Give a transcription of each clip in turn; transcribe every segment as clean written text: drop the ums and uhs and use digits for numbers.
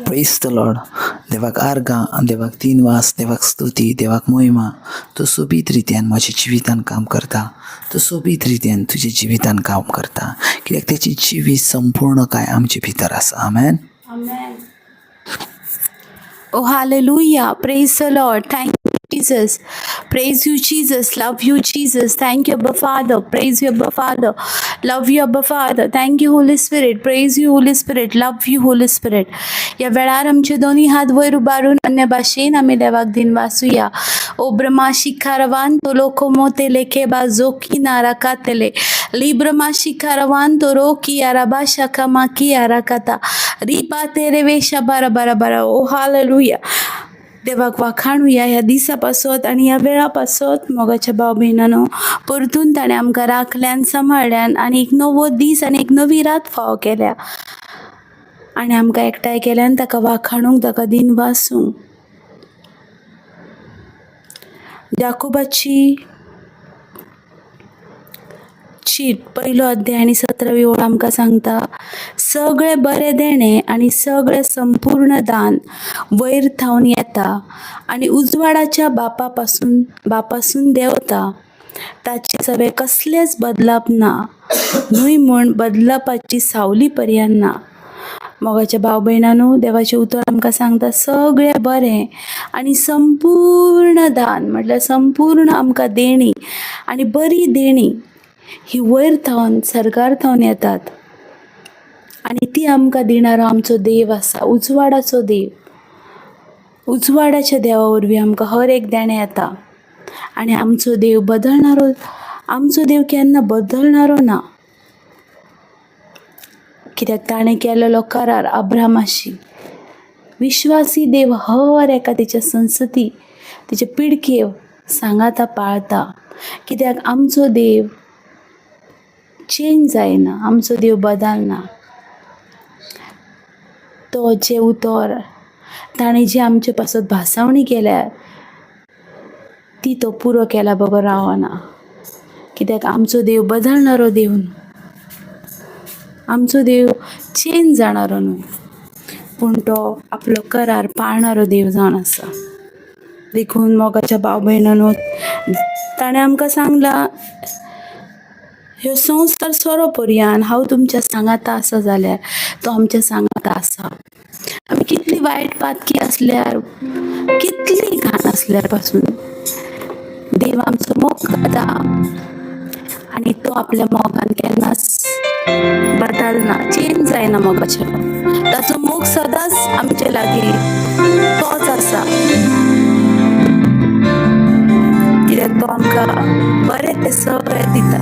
प्रेज the Lord. देवाक आर्गां, देवाक दिनवास, देवाक स्तुती, देवाक मोहिमा. तूं सोबीत रित्यान म्हज्या जिवितान काम करता, तूं सोबीत रित्यान तुज्या जिवितान काम करता, कित्याक तेची जिवीत संपूर्ण काय आमचे भितर आसा. आमेन. Amen. Oh, hallelujah. Praise the Lord. Thank you, Jesus. Praise you, Jesus. Love you, Jesus. Thank you, Abba Father. Praise you, Abba Father. Love you, Abba Father. Thank you, Holy Spirit. Praise you, Holy Spirit. Love you, Holy Spirit. या वेळार आमचे दोनी हात वयर उबारून अन्य भाशेन आमी देवाक दिनवासुया. ओ ब्रह्मा शिखारवान तो लोकोमोते लेखे बाजो की नारा कातले लिब्रमा शिखारवान तो रोकी आराबा शाखा की आराकाता रिपा तेरे वेशा बारा बारा बारा. ओ हालेलुया. देवाक वाखाणुया ह्या दिसा पासत आनी ह्या वेळा पासत. मोगाच्या भाव भयणानो, परतून ताणें आमकां राखल्यान, सांबाळ्ळ्यान आनी एक नवो दीस आनी एक नवी रात फावो केल्या आनी आमकां एकठांय केल्यान ताका वाखाणूंक, ताका दिनवासूंक. जाकोबाची चीट पयलो अध्याय आनी 17वी ओळ आमकां सांगता, सगळें बरें देणें आनी सगळें संपूर्ण दान वयर थावन येता आनी उजवाडाच्या बापासून देंवता. ताचे सगळें कसलेंच बदलप ना, न्हय म्हूण बदलपाची सावली पर्यान ना. मोगाच्या भाव भयणांनो, देवाचें उतर आमकां सांगता, सगळें बरें आनी संपूर्ण दान म्हटल्यार संपूर्ण आमकां देणी आनी बरी देणी ही वयर थावन, सर्गार थावन येतात आनी ती आमकां दिणारो आमचो देव आसा, उजवाडाचो देव. उजवाडाच्या देवा वरवीं आमकां हर एक देणें येता आनी आमचो देव बदलणारो, आमचो देव केन्ना बदलणारो ना, कित्याक ताणें केलेलो करार अब्रामाशी. विश्वासी देव हर एका तेच्या संसती, तेचे पिडके सांगाता पाळता, कित्याक आमचो देव चेंज जायना, आमचो देव बदलना. तो जें उतर ताणें जी आमचे पासत भासावणी केल्या ती तो पुरो केल्या बगर रावना, कित्याक आमचो देव बदलणारो देव न्हू, आमचो देव चेंज जाणारो न्हू, पूण तो आपलो करार पाळणारो देव जावन आसा. देखून मोगाच्या भाव भयणांनो, ताणें आमकां सांगलां, ह्यो संवसार सोरो पर्यान हांव तुमच्या सांगाता आसा जाल्यार तो आमच्या सांगाता आसा. आमी कितली वायट पातकी आसल्यार, कितली घाण आसल्यार पासून देव आमचो मोग करता आनी तो आपल्या मोगान केन्नाच बदलना, चेंज जायना. मोगाच्या ताचो मोग सदांच आमचे लागीं तोच आसा, कित्याक तो आमकां बरें तें सगळें दिता,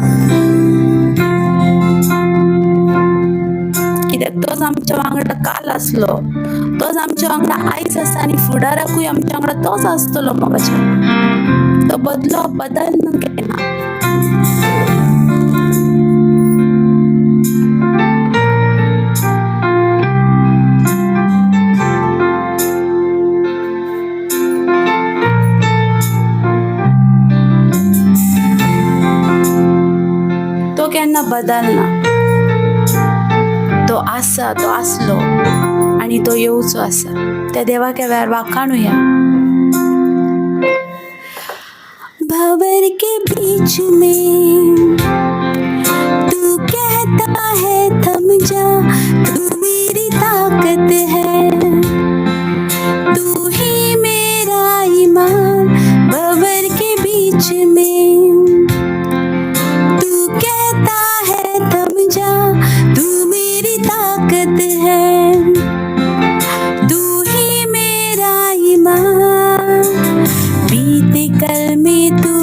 कित्याक तोच आमच्या वांगडा काल आसलो, तोच आमच्या वांगडा आयज आसा आनी फुडाराकूय आमच्या वांगडा तोच आसतलो. मोगाच्या तो बदलो बदलना केन्ना. तो केन्ना बदलना, तो आसा, तो आसलो आनी तो येवचो आसा. त्या देवाक ह्या वेळार वाखाणुया. भंवर के बीच में तू कहता है थम जा, तू मेरी ताकत है, तू ही मेरा ईमान. भंवर के बीच में तू कहता है थम जा, तू मेरी ताकत है, तू ही मेरा ईमान. बीते कल में तू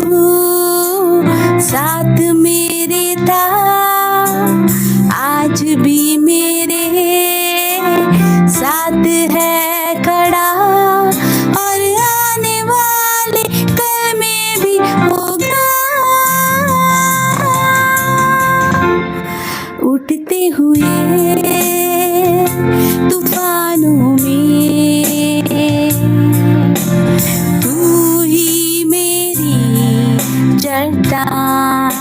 साथ मेरे था, आज भी मेरे साथ है खड़ा, और आने वाले कल में भी होगा. उठते हुए तूफानों में तू ही मेरी चट्टान,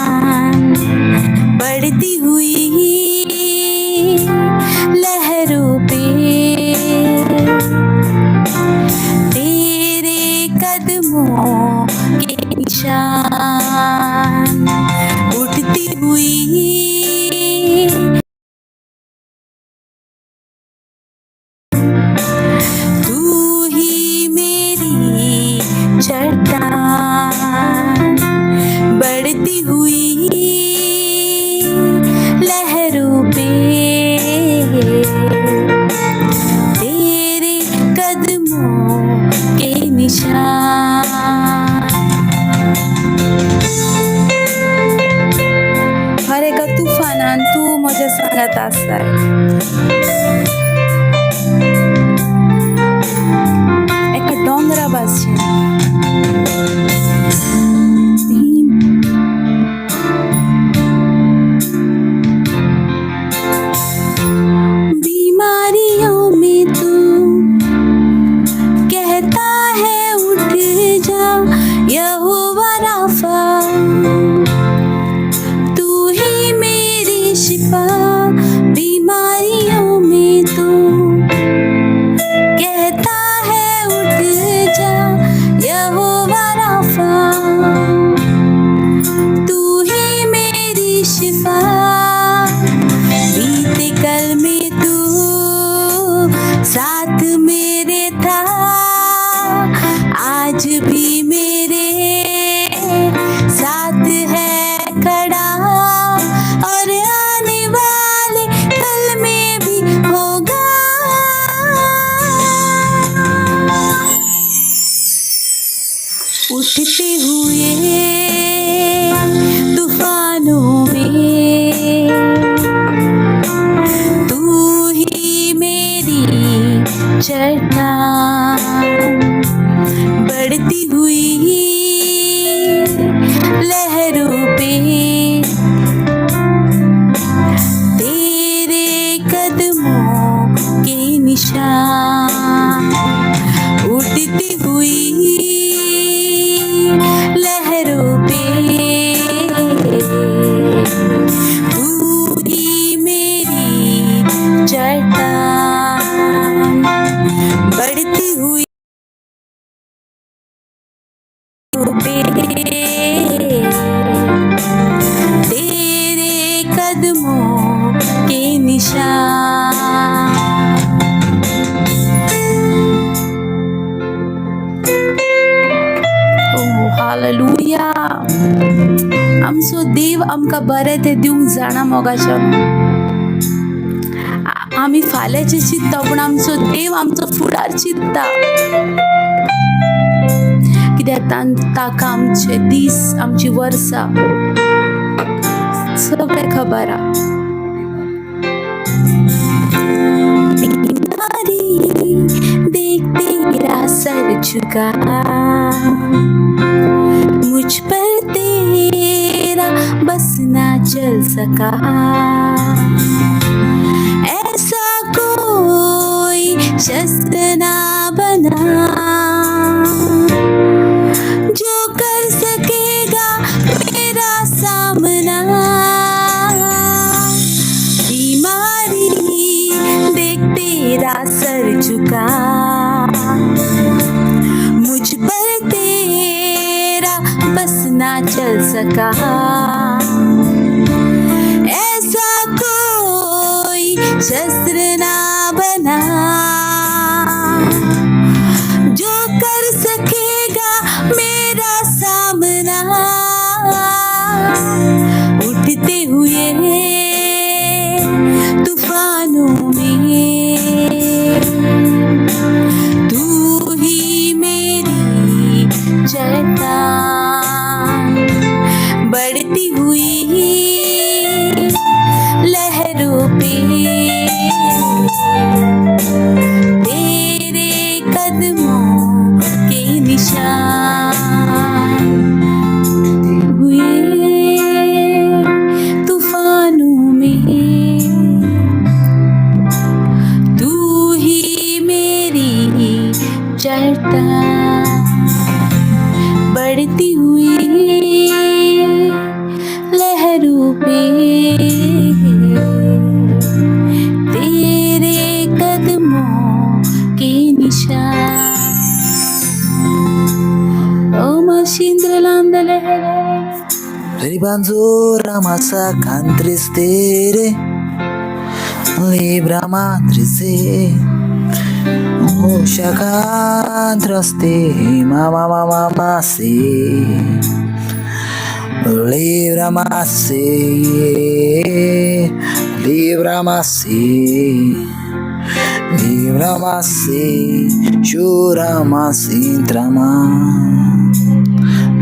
बढ़ती हुई लहरों पे कदमों के निशान। उठती हुई तू ही मेरी चट्टान, बढ़ती हुई लहरों पे तेरे कदमों के निशान। हर एका तुफानान तूं म्हज्या सांगात आसाय। एका दोंगरा भाशेन। बीमारियों में तू कहता है उठ जा, यहोवा राफा, तू ही मेरी शिफा। बीमारियों में तू कहता है उठ जा, यहोवा राफा, तू ही मेरी शिफा। बीते कल में तू साथ मेरे था, आज भी मेरे साथ है खड़ा, और आने वाले कल में भी होगा। उठते हुए तूफानों में तू ही मेरी चट्टान, बढ़ती हुई लहरों पे तेरे कदमों के निशान। उठती हुई लहरों पे तू ही मेरी चट्टान, बढ़ती हुई पे तेरे कदमों के निशान। Oh, hallelujah! आमचो देव आमकां बरें तें दिवंक जाणा मोगाच्या। आमी फाल्यांचें चिंतता, पूण आमचो देव आमचो फुडार चिंतता, कित्याक ताका आमचे दीस, आमची वर्सां सगळें खबर आहा। बीमारी देख तेरा सर झुका, मुझ पर तेरा बस ना चल सका। ऐसा कोई शस्त्र ना बना जो कर सकेगा मेरा सामना। बीमारी देख तेरा सर झुका, मुझ पर तेरा बस ना चल सका। ऐसा कोई शस्त्र ना बना जो कर सकेगा मेरा सामना। उठते हुए तूफानों में तू ही मेरी चट्टान, बढ़ती हुई लहरों पे तेरे कदमों के निशान। हुए तूफानों में तू ही मेरी चट्टान, बढ़ती हुई लहरों पे तेरे कदमों के निशान। ओ Ribanzura masakantristerere Libra matrice Ushakantraste mama mama masi Libra masi Libra masi Libra masi Shura masi trama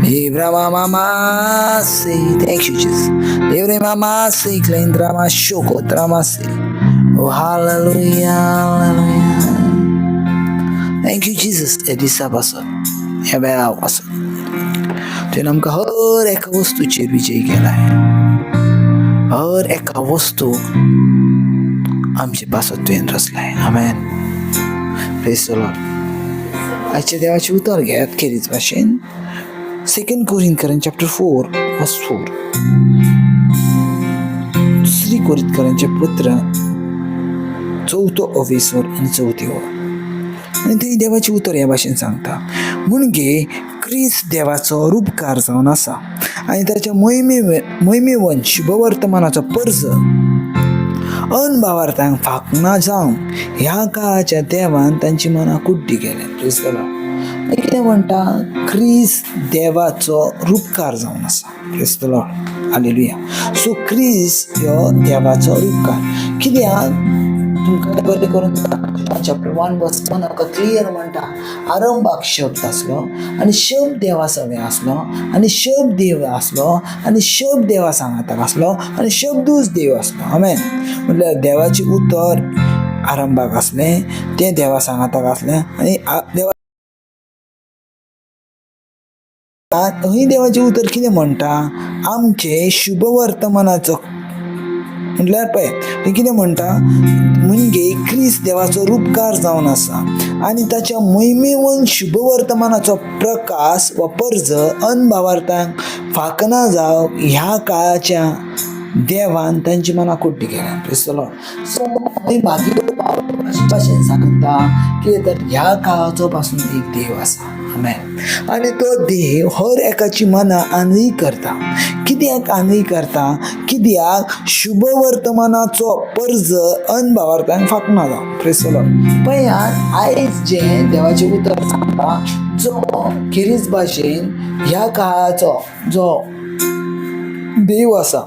Libra mama masi. Thank you, Jesus. Libra mama si klendra shoko tramasi. Oh, hallelujah, hallelujah. Thank you, Jesus. Edisa pasot. ह्या वेळा पासत तुवें आमकां हर एका वस्तूचेर विजय केलाय. हर एका वस्तूक आमचे पासत तुवें रचलाय. आमेन. Praise the Lord. आयच्या देवाचें उतर घेयात खेरीज भाशेन सेकंड कोरिंथकरां चॅप्टर 4 वर्स 4. दुसरी कोरिंथकरांचें पत्र चवथो अवेसर आनी चवथी वर आनी थंय देवाचें उतर ह्या भाशेन सांगता, म्हणजे क्रिस्त देवाचो रुपकार जावन आसा आनी ताच्या मोहिमेवन शुभवर्तमानाचो पर्ज अनभावार्थांक फांकना जावन ह्या काळाच्या देवान तांची मनां कुड्डी केल्या. Praise the Lord. कितें म्हणटा? क्रिस्त देवाचो रुपकार जावन आसा. Praise the Lord. Hallelujah. So क्रिस्त ह्यो देवाचो रुपकार कित्याक तुमकां बरें करून चॅप्टर 1 वर्स 1 आमकां क्लियर म्हणटा, आरंभाक शब्द आसलो आनी शब्द देवा सवें आसलो आनी शब्द देव आसलो आनी शब्द देवा सांगाताक आसलो आनी शब्दूच देव आसलो. आमेन. म्हटल्यार देवाचें उतर आरंभाक आसलें, तें देवा सांगाताक आसलें आनी देवा हय देवाचें उतर कितें म्हणटा? आमचें शुभवर्तमानाचो म्हटल्यार पळय थंय कितें म्हणटा, म्हणजे क्रिस्त देवाचो रुपकार जावन आसा आनी ताच्या मोहिमेवन शुभवर्तमानाचो प्रकाश वा पर्ज अनभावार्थांक फांकना जावं ह्या काळाच्या देवान तांची मनां कुड्डी केल्या. Praise the Lord. सो थंय मागीर अशे भाशेन सांगता कितें तर ह्या काळाचो पासून एक देव आसा. आमेन. आनी तो देव हर एकाची मनां आंधळी करता. कित्याक आंधळी करता? कित्याक शुभवर्तमानाचो पर्ज अनभावार्थांक फांकना जावं. Praise the Lord. पळयात आयज जें देवाचें उतर सांगता, जो खेरीज भाशेन ह्या काळाचो जो देव आसा,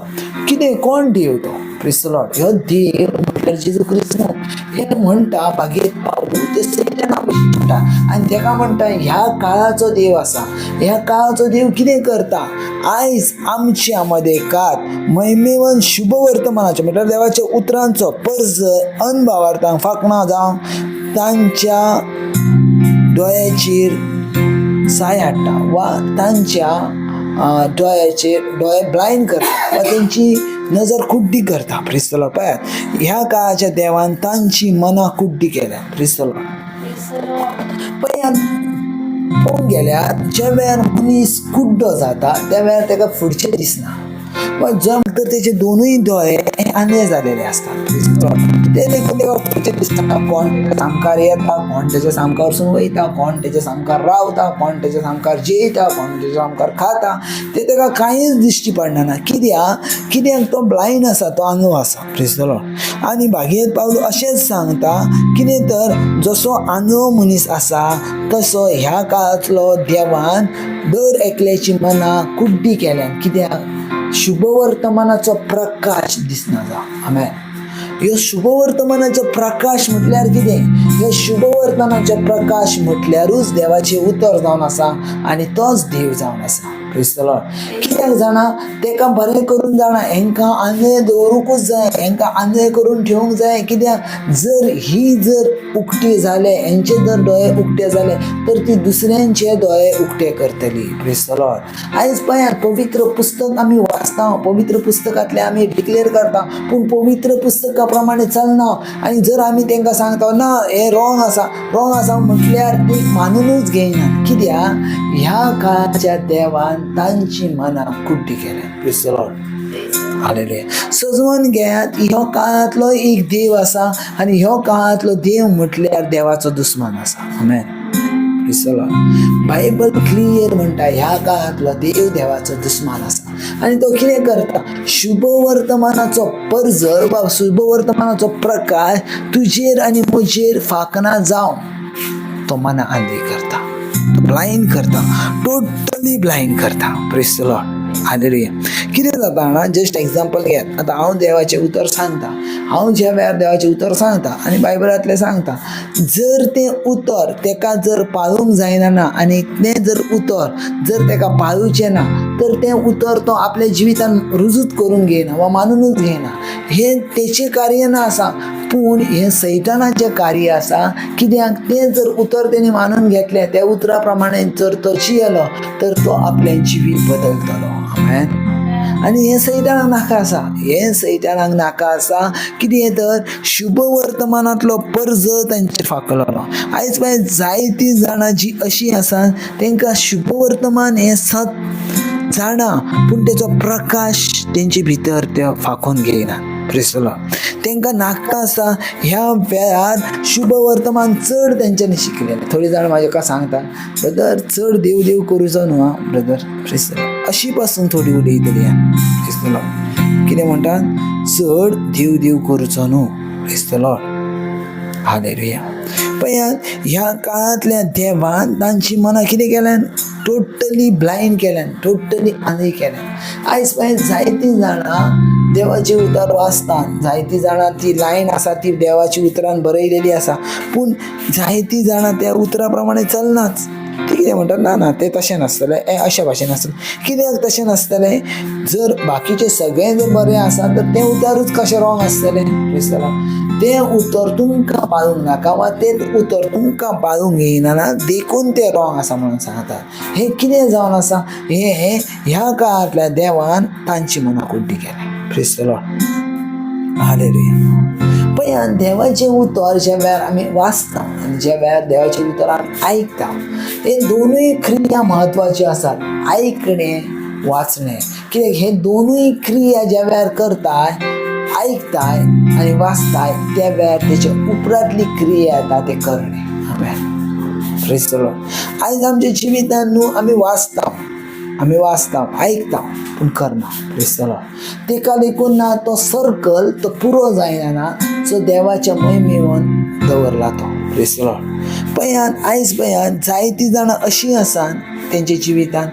कितें कोण देव तो? Praise the Lord. ह्यो देव म्हटल्यार जेजू क्रिस्त न्हू. हे म्हणटा भागीत पावलू ते सैताना भशेन म्हणटा आनी तेका म्हणटा ह्या काळाचो देव आसा. ह्या काळाचो देव कितें करता? आयज आमच्या मदेकात महिमेवन शुभवर्तमानाचो म्हटल्यार देवाच्या उतरांचो पर्ज अनभावार्थांक फांकना जावं तांच्या दोळ्याचेर साय हाडटा वा तांच्या दोळ्याचेर दोळे ब्लायंड करता वा तेंची नजर कुड्डी करता. Praise the Lord. पळयात ह्या काळाच्या देवान तांची मनां कुड्डी केल्या. Praise the Lord. पळयात पळोवंक गेल्यार ज्या वेळार मनीस कुड्डो जाता त्या वेळार ताका फुडचें दिसना वा जम तर तेचे दोनूय दोळे आंधळे जालेले आसतात. ते देखून ताका फुडचें दिसना. कोण तेच्या सामकार येता, कोण तेच्या सामकारसून वयता, कोण तेच्या सामकार रावता, कोण तेच्या सामकार जेयता, कोण तेच्या सामकार खाता, ते ताका कांयच दिश्टी पडना. कित्याक? कित्याक तो ब्लायंड आसा, तो आंधळो आसा. Praise the Lord. आनी भागीरथ पावलू अशेंच सांगता कितें तर जसो आंधळो मनीस आसा तसो ह्या काळांतलो देवान दर एकल्याची मनां कुड्डी केल्या. कित्याक? शुभवर्तमानाचो प्रकाश दिसना जावं. आमेन. ह्यो शुभवर्तमानाचो प्रकाश म्हटल्यार कितें? ह्यो शुभवर्तमानाचो प्रकाश म्हटल्यारूच देवाचें उतर जावन आसा आनी तोच देव जावन आसा. Praise the Lord. कित्याक जाणा? तेका बरें करून जाणा हेंकां आंधळे दवरूंकूच जाय, हेंकां आंधळे करून ठेवंक जाय. कित्याक जर ही जर उक्ती जाले, हेंचे जर दोळे उक्ते जाले तर ती दुसऱ्यांचे दोळे उक्ते करतली. Praise the Lord. आयज पळयात पवित्र पुस्तक आमी वाचता, पवित्र पुस्तकांतलें आमी डिक्लेर करता, पूण पवित्र पुस्तका प्रमाणे चलना. आनी जर आमी तांकां सांगता ना हें रॉंग आसा, रॉंग आसा म्हटल्यार ती मानुनूच घेयनात. कित्याक? ह्या काळाच्या देवान तांची मनां कुड्डी केल्या. Praise the Lord. Hallelujah. सजवून घेयात ह्यो काळांतलो एक देव आसा आनी ह्यो काळांतलो देव म्हटल्यार देवाचो दुस्मान आसा. आमेन. दिसलो बायबल क्लियर म्हणटा ह्या काळांतलो देव देवाचो दुस्मान आसा आनी तो कितें करता, शुभवर्तमानाचो परजळ वा शुभवर्तमानाचो प्रकाश तुजेर आनी म्हजेर फांकना जावन तो मना आंधी करता, तो ब्लायंड करता, टोटली ब्लायंड करता. Praise the Lord, hallelujah. कितें जाता जाणा, जस्ट एग्जाम्पल घेत, आतां हांव देवाचें उतर सांगता, हांव ज्या वेळार देवाचें उतर सांगता आनी बायबलांतलें सांगता, जर तें उतर तेका जर पाळूंक जायना ना आनी तें जर उतर जर तेका पाळुचें ना तर तें उतर तो आपल्या जिवितान रुजूच करून घेयना वा मानुनूच घेयना. हें तेचें कार्य ना आसा, पूण हें सैतानाचें कार्य आसा. कित्याक तें जर उतर तेणी मानून घेतलें, त्या उतरा प्रमाणे जर तो जियेलो तर तो आपलें जिवीत बदलतलो. आमेन. आनी हें सैतानाक नाका आसा, हें सैतानाक नाका आसा. कितें तर शुभवर्तमानांतलो पर्ज तांचेर फांकलेलो. आयज पळय जायतीं जाणां जीं अशीं आसा तांकां शुभवर्तमान हें सत जाणा, पूण तेचो प्रकाश तेंचे भितर ते फांकोवन घेयना. Praise the Lord. तांकां नाका आसा ह्या वेळार शुभवर्तमान चड तेंच्यांनी शिकलेलें. थोडीं जाणां म्हाका सांगता, ब्रदर चड देव देव करूचो न्हू आं ब्रदर. Praise the Lord. अशी पासून थोडी उलयतली आं. Praise the Lord. कितें म्हणटात, चड देव देव करूचो न्हू. Praise the Lord, hallelujah. पळयात ह्या काळांतल्या देवान तांची मनां कितें केल्यान, टोटली ब्लायंड केल्यान, टोटली आंधी केल्यान. आयज पळय जायतीं जाणां देवाचें उतर वाचतात, जायतीं जाणां ती लायन आसा ती देवाच्या उतरान बरयलेली आसा, पूण जायतीं जाणां त्या उतरा प्रमाणे चलनाच. ती कितें म्हणटात, ना ना तें तशें नासतलें, हें अशें भाशेन आसतलें. कित्याक तशें नासतलें? जर बाकीचें सगळें जर बरें आसा तर तें उतरूच कशें रोंग आसतलें? Praise the Lord. तें उतर तुमकां पाळूंक नाका वा तें उतर तुमकां पाळूंक येयना ना देखून तें रोंग आसा म्हणून सांगतात. हें कितें जावन आसा, हें ह्या काळांतल्या देवान तांची मनां कुड्डी केल्या. Praise the Lord, hallelujah. पळयात देवाचें उतर ज्या वेळार आमी वाचता आनी ज्या वेळार देवाचें उतर आमी आयकता, हे दोनूय क्रिया म्हत्वाच्यो आसात, आयकणें वाचणें. कित्याक हे दोनूय क्रिया ज्या वेळार करताय, आयकताय आनी वाचताय, त्या वेळार तेच्या उपरांतली क्रिया येता तें करणें. आमेन. Praise the Lord. आयज आमच्या जिवितान न्हू आमी वाचता, आमी वाचता, आयकता, पूण करना. Praise the Lord. तेका देखून ना तो सर्कल तो पुरो जायना ना, सो देवाच्या महिमेवन दवरला तो. Praise the Lord. पळयात आयज पळयात जायतीं जाणां अशीं आसात तेंच्या जिवितान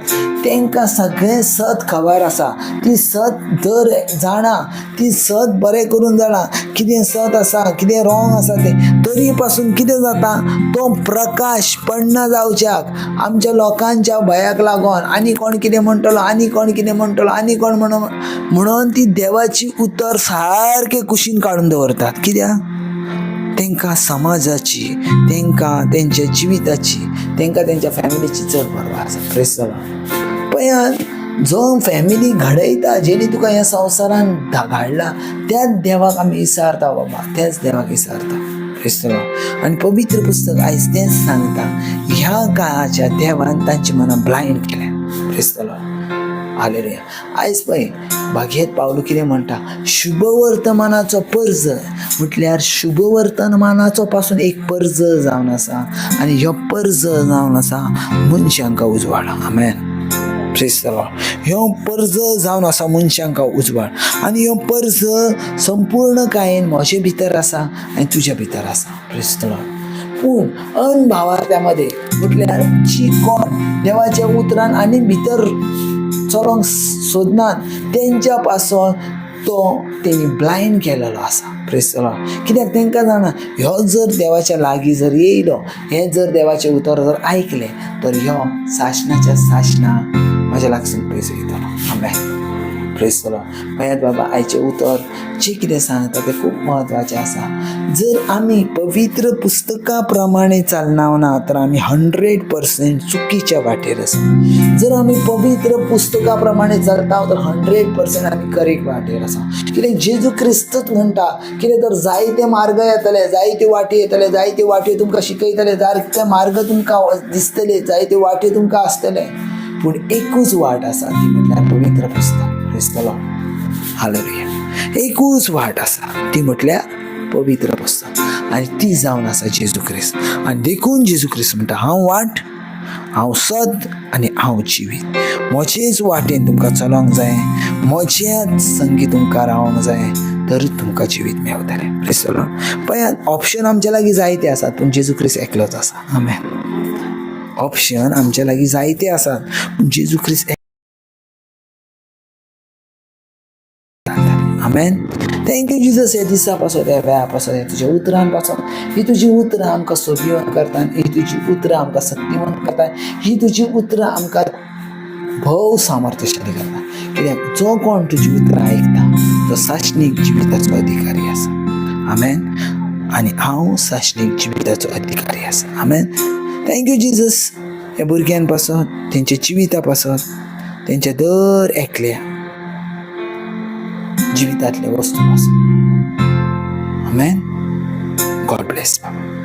तांकां सगळें सत खबर आसा, ती सत दर जाणा, ती सत बरें करून जाणा कितें सत आसा कितें रोंग आसा तें, तरी पासून कितें जाता, तो प्रकाश पडना जावच्याक आमच्या लोकांच्या भंयाक लागून आनी कोण कितें म्हणटलो, आनी कोण कितें म्हणटलो, आनी कोण म्हणून ती देवाची उतर सारकें कुशीन काडून दवरतात. कित्याक तांकां समाजाची, तांकां तेंच्या जिविताची, तांकां तेंच्या फॅमिलीची चड पर्वा आसा. Praise the Lord. पळयात जो फॅमिली घडयता, जेणी तुका ह्या संवसारान घाडला, त्याच देवाक आमी विसारता बाबा, त्याच देवाक विसारता. Praise the Lord. आनी पवित्र पुस्तक आयज तेंच सांगता, ह्या काळाच्या देवान तांची मनां ब्लायंड केल्या. Praise the Lord, hallelujah. आयज पळय भागयत पावलू कितें म्हणटा, शुभवर्तमानाचो पर्ज म्हटल्यार शुभवर्तमानाचो पासून एक पर्ज जावन आसा आनी ह्यो पर्ज जावन आसा मनशांक उजवाड. आमेन. Praise the Lord. ह्यो पर्ज जावन आसा मनशांक उजवाड आनी ह्यो पर्ज संपूर्णकायेन म्हजे भितर आसा आनी तुज्या भितर आसा. Praise the Lord. पूण अनभावार्थ्या मदें म्हटल्यार जी कोण देवाच्या उतरान आनी भितर चलोंक सोदनात तेंच्या पासून तो तेणी ब्लायंड केलेलो आसा. Praise the Lord. कित्याक तांकां जाणा ह्यो जर देवाच्या लागीं जर येयलो, हें जर देवाचें उतर जर आयकलें तर ह्यो सासणाच्या सासणा म्हाज्या लागसून पयस वयतलो. आमेन. Praise the Lord. पळयात बाबा, आयचें उतर जें कितें सांगता तें खूब म्हत्वाचें आसा. जर आमी पवित्र पुस्तका प्रमाणे चलना ना तर आमी 100% चुकीच्या वाटेर आसा. जर आमी पवित्र पुस्तका प्रमाणे चलता तर 100% आमी करेक्ट वाटेर आसा. कित्याक जेजू क्रिस्तूच म्हणटा कितें तर जायते मार्ग येतले, जायते वाटी येतले, जायते वाट्यो तुमकां शिकयतले, जायते मार्ग तुमकां दिसतले, जायते वाट्यो तुमकां आसतले, पूण एकूच वाट आसा ती म्हटल्यार पवित्र पुस्तक. Praise the Lord, hallelujah. एकूच वाट आसा ती म्हटल्यार पवित्र पुस्तक. आनी ती जावन आसा जेजू क्रिस्त. आनी देखून जेजू क्रिस्त म्हणटा, हांव वाट, हांव सत आनी हांव जिवीत. म्हजेच वाटेन तुमकां चलोंक जाय, म्हज्याच संगी तुमकां रावंक जाय, तरूच तुमकां जिवीत मेवतलें. प्रेज the Lord. पळयात, ऑप्शन आमच्या लागीं जायते आसात, पूण जेजू क्रिस्त एकलोच आसा. आमेन. ऑप्शन आमच्या लागीं जायते आसात, पूण जेजू क्रिस्त. आमेन. Thank you Jesus. ह्या दिसा पासत, ह्या वेळा पासत, ह्या तुज्या उतरान पासत. ही तुजी उतरां आमकां सोबिवन करता, ही तुजी उतरां आमकां सक्तिवन करता, ही तुजी उतरां आमकां भोव सामर्थ्यशाली करता, कित्याक जो कोण तुजी उतरां आयकता तो साशनीक जिविताचो अधिकारी आसा. आमेन. आनी हांव साशनीक जिविताचो अधिकारी आसा. आमेन. Thank you Jesus, ह्या भुरग्यां पासत, तेंच्या जिविता पासत, तेंच्या दर एकल्या जिवितांतल्या वस्तू पासून. आमेन. गॉड ब्लेस बाबा.